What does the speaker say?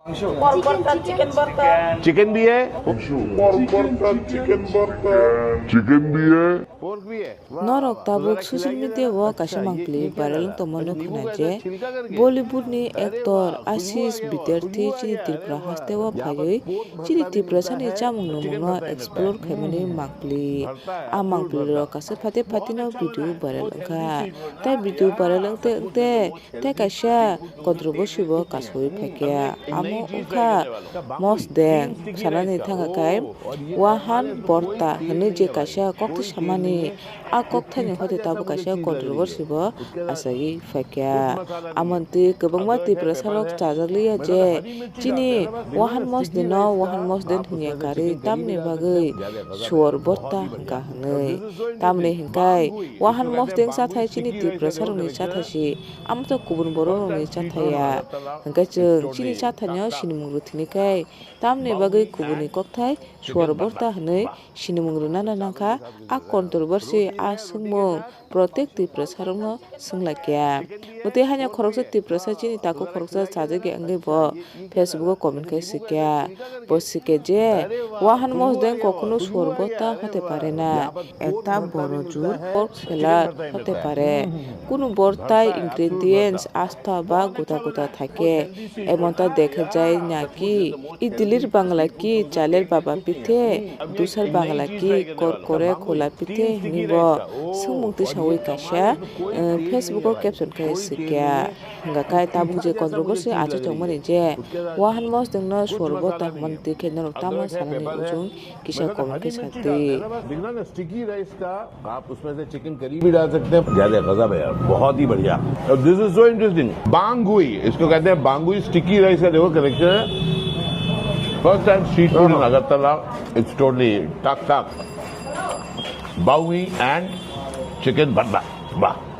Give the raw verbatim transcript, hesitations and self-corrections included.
Pork भरता, chicken भरता। Chicken भी है। Pork भरता, chicken भरता। Chicken भी है। Pork भी है। Norok tabuk social media o kaisa mangpili viral wng tongma nukha na je Bollywood ni actor Ashish Vidyarthi chini Tripura haste o phaiwi chini Tiprasa ni chamung nwmung no explore khaimani mangpili. A mangpili rok kaisa phate phate no video viral wngkha. Tai video viral wngte wngte Tei kaisa controversy bo kasui phaikha, amo wngkha Mosdeng sanani thangkha khe Wahan Borta hwnwi je kaisa kokthai samani, a kokthaini hote tabuk kaisa controversy bo achaiwi phaikha. Amoni twi kwbangma Tiprasarok chajakliya je chini Wahan Mosdengno Wahan Mosdeng hwnya karwi tamni bagwi Suor Borta hwnkha hwnwi. Tamni hwnkhe Wahan Mosdeng chathai chini Tiprasarokni chathai si. Amo to kubun borok rokni chathaya. Hwnkhe chwng chini chathaino sinimung rwthwini khe tamni bagwi kubunni kokthai Suor Borta hwnwi sinimung rwnana nangkha. A controversy, a swngmung protek Tiprasarokno swnglaikha. Bwtwi haino khoroksa Tiprasa chini takhuk khoroksa chajakya wngwi bo Facebook o comment khe swikha. Bo swikha je, Wahan Mosdeng kokno Suor Borta hote pare na. Ekta boro jur pork salad hote pare. Kunu bortai ingredients asta ba guta guta thake. Emonta dekha jai na ki idlir bangla ki chaler baba pithe, dusar bangla ki korkore khola pithe hwnwi bo swngmung tisawi kaisa, eh, Facebook o caption khe swikha. Hwnkha khe tabuk je controversy achai tongmani je Wahan Mosdengno Suor Borta hwnmani twi khe norok tamo sanani ujung kisa comment khe sa twi. देखना ना, sticky rice का आप उसमें से chicken curry भी डाल सकते हैं। यार, गजब है यार, बहुत ही बढ़िया। This is so interesting. बांगुई, इसको कहते हैं बांगुई। स्टिकी राइस का देखो कनेक्शन है। First time street food in Agartala, it's totally टक टक। बांगुई and चिकन भरता, वाह।